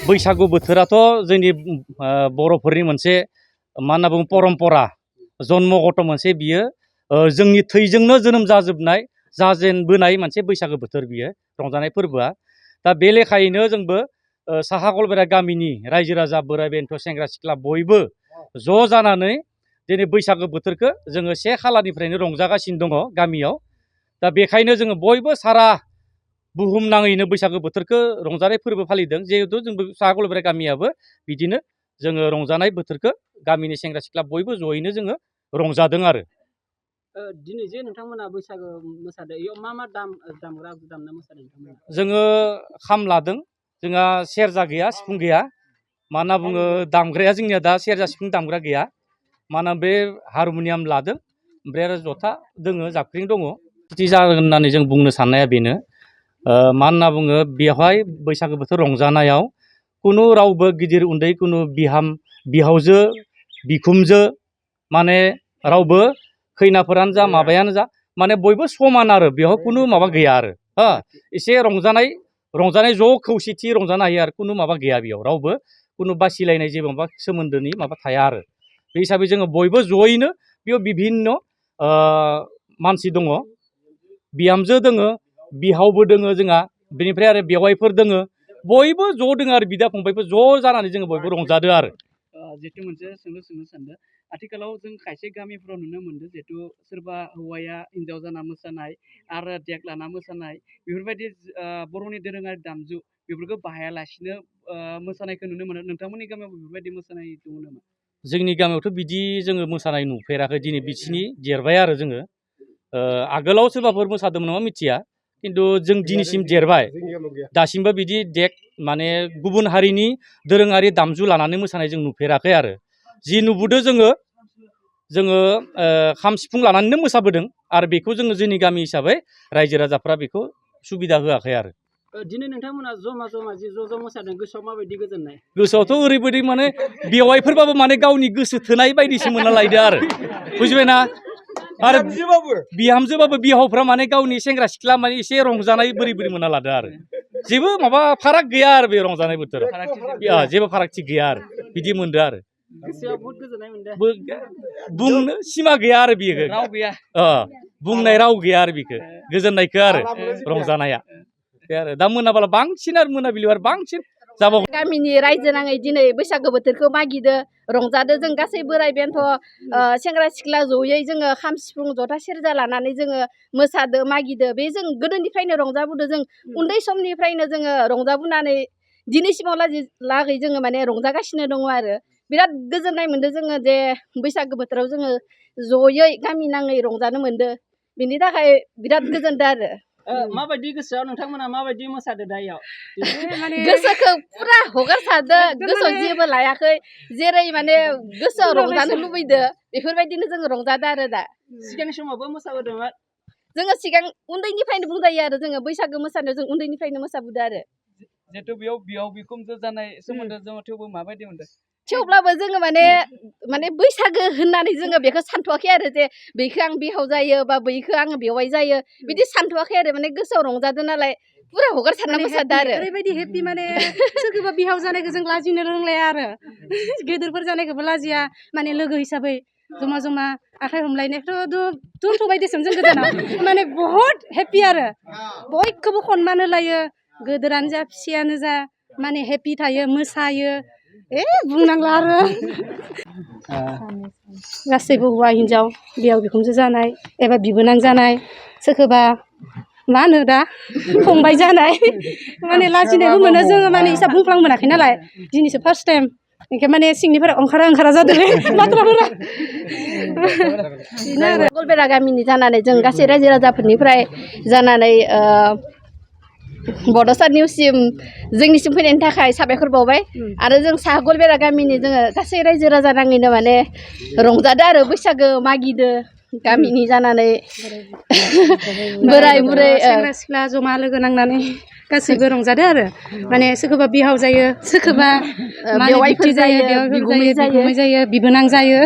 बैसागु बोथोराथ' जोंनि बर'फोरनि मोनसे मा होनना बुङो परम्परा जन्मगत मोनसे बियो जोंनि थैजोंनो जोनोम जाजोबनाय जाजेनबोनाय मोनसे बैसागु बोथोर बियो रंजानाय फोरबोआ। दा बे लेखायैनो जोंबो साहा गलबेरा गामिनि रायजो राजा बोराइ बेन्थ' सेंग्रा सिख्ला बयबो ज' जानानै दिनै बैसागु बोथोरखौ जोङो 1 खालारनिफ्रायनो रंजागासिनो दङ गामियाव। दा बेखायनो जोङो बयबो सारा बुहुम नाङैनो बैसागु बोथोरखौ रंजानाय फोरबो फालिदों। जिहेतु जोंबो साहा गलबेरा गामियाबो बिदिनो जोङो रंजानाय बोथोरखौ गामिनि सेंग्रा सिख्ला बयबो ज'यैनो जोङो रंजादों आरो। दिनै जे नोंथांमोना बैसागो मोसादों इयाव मा दामग्रा दामना मोसादों नोंथांमोना? जोङो खाम लादों, जोंहा सेरजा गैया, सिफुं गैया। मा होनना बुङो दामग्राया जोंनिया दा सेरजा सिफुं दामग्रा गैया। मानोना बे हारमुनियाम लादों, ओमफ्राय आरो जथा दोङो, जाबख्रिं दङ। बिदि जागोन होननानै जों बुंनो साननाया बेनो मा होनना बुङो बेवहाय बैसागो बोथोर रंजानायाव कुनु रावबो गिदिर उन्दै कुनु बिहावजो बिखुमजो माने रावबो खैनाफोरानो जा माबायानो जा माने बयबो समान आरो बेवहाय कुनु माबा गैया आरो एसे रंजानाय ज' खौसेथि रंजानो हायो आरो कुनु माबा गैया बेयाव रावबो कुनु बासिलायनाय जेबो माबा सोमोन्दोनि माबा थाया आरो बे हिसाबै जोङो बयबो ज'यैनो बेयाव बिभिन्न मानसि दङ, बिहामजो दोङो, बिहावबो दोङो जोंहा, बेनिफ्राय आरो बेवाइफोर दोङो, बयबो ज' दोङो आरो बिदा फंबायबो ज' जानानै जोङो बयबो रंजादो आरो। जिहेतु मोनसे सोंनो सानदों, आथिखालाव जों खायसे गामिफोराव नुनो मोनदों जिहेतु सोरबा हौवाया हिन्जाव जाना मोसानाय आरो देक लाना मोसानाय बेफोरबायदि बर'नि दोरोङारि दामजु बेफोरखौ बाहायालासिनो मोसानायखौ नुनो मोनो। नोंथांमोननि गामियाव बेफोरबायदि मोसानाय दङ नामा? जोंनि गामियावथ' बिदि जोङो मोसानाय नुफेराखै, दिनै बिसिनि देरबाय आरो जोङो। आगोलाव सोरबाफोर मोसादोंमोन नामा मिथिया, खिन्थु जों दिनैसिम देरबाय दासिमबो बिदि देक माने गुबुन हारिनि दोरोङारि दामजु लानानै मोसानाय जों नुफेराखै आरो। जि नुबोदों जोङो खाम सिफुं लानानैनो मोसाबोदों आरो बेखौ जोङो जोंनि गामि हिसाबै रायजो राजाफ्रा बेखौ सुबिदा होआखै आरो। दिनै नोंथांमोना जमा जि ज' मोसादों गोसोआव माबायदि गोजोननाय? गोसोआवथ' ओरैबायदि माने बेवाइफोरबाबो माने गावनि गोसो थोनाय बायदिसो मोनना लायदो आरो, बुजिबायना? आरो बिहामजोबाबो बिहावफ्रा माने गावनि सेंग्रा सिख्ला माने एसे रंजानाय बोरै मोनना लादो आरो। जेबो माबा फाराग गैया आरो बे रंजानाय बोथोराव जेबो फारागथि गैया आरो बिदि मोनदो आरो। गोसोआव बहुत गोजोननाय मोनदों। बुंनो सिमा गैया आरो बियो, राव गैया, बुंनाय राव गैया आरो बिखो गोजोननायखौ आरो रंजानाया बे आरो। दा मोनाबाला बांसिन आरो मोनाबिलियाव आरो बांसिन जाबावगोन। गामिनि रायजो नाङै दिनै बैसागो बोथोरखौ मागिदो रंजादो जों गासै बोराइ बेन्थ' सेंग्रा सिख्ला जयै जोङो खाम सिफुं जथा सेरजा लानानै जोङो मोसादो मागिदो। बे जों गोदोनिफ्रायनो रंजाबोदों, जों उन्दै समनिफ्रायनो जोङो रंजाबोनानै दिनैसिमाव लागै जोङो माने रंजागासिनो दङ आरो। बिराद गोजोननाय मोनदों जोङो जे बैसागो बोथोराव जोङो जयै गामि नाङै रंजानो मोनदो, बिनि थाखाय बिराद गोजोनदों आरो। माबायदि गोसोआव नोंथांमोना माबायदि मोसादो दा इयाव? गोसोखौ पुरा हगारसारदो, गोसोआव जेबो लायाखै, जेरै माने गोसोआव रंजानो लुबैदो बेफोरबायदिनो जोङो रंजादो आरो। दा सिगांनि समावबो मोसाबोदोंमोन जोङो, सिगां उन्दैनिफ्रायनो बुंजायो आरो जोङो बैसागो मोसानायाव जों उन्दैनिफ्रायनो मोसाबोदो आरो। जिहेतु बेयाव बिहाव बिखुनजो जानाय सोमोन्दो जोङो थेवबो माबायदि मोनदों? थेवब्लाबो जोङो माने बैसागो होननानै जोङो बेखौ सानथ'वाखै आरो जे बैखो आं बिहाव जायो बा बैखो आङो बेवाइ जायो बिदि सानथ'वाखै आरो। माने गोसोआव रंजादो नालाय पुरा हगारसारना मोसादो आरो। ओरैबायदि हेपि माने सोरखौबा बिहाव जानायखौ जों लाजिनो रोंलाया आरो, गेदेरफोर जानायखौबो लाजिया माने लोगो हिसाबै जमा जमा आखाइ हमलायनायखौथ' दोनथ'बाय देसोन जों गोजानाव, माने बहुत हेपि आरो बयखौबो सनमान होलायो, गोदोरानो जा फिसायानो जा माने हेपि थायो मोसायो। बुंनांला आरो गासैबो हौवा हिन्जाव बिहाव बिखुनजो जानाय एबा बिबोनां जानाय, सोरखौबा मा होनो दा फंबाय जानाय माने लाजिनायबो मोनो जोङो, माने इसा बुंफ्लां मोनाखै नालाय दिनैसो फार्स्ट टाइम, ओंखाय माने सिंनिफ्राय ओंखारा जादोंलै बाथ्राफोरा। गलबेरा गामिनि जानानै जों गासै रायजो राजाफोरनिफ्राय जानानै बड'सा निउससिम जोंनिसिम फैनायनि थाखाय साबायखर बावबाय। आरो जों साहा गलबेरा गामिनि जोङो गासै रायजो राजा नाङैनो माने रंजादो आरो बैसागो मागिदो गामिनि जानानै बोराय बुरै सेंग्रा सिख्ला जमा लोगो नांनानै गासैबो रंजादो आरो। माने सोरखौबा बिहाव जायो, सोरखौबा बेवाइफोर जायो, बिगुमै जायो, बिबोनां जायो।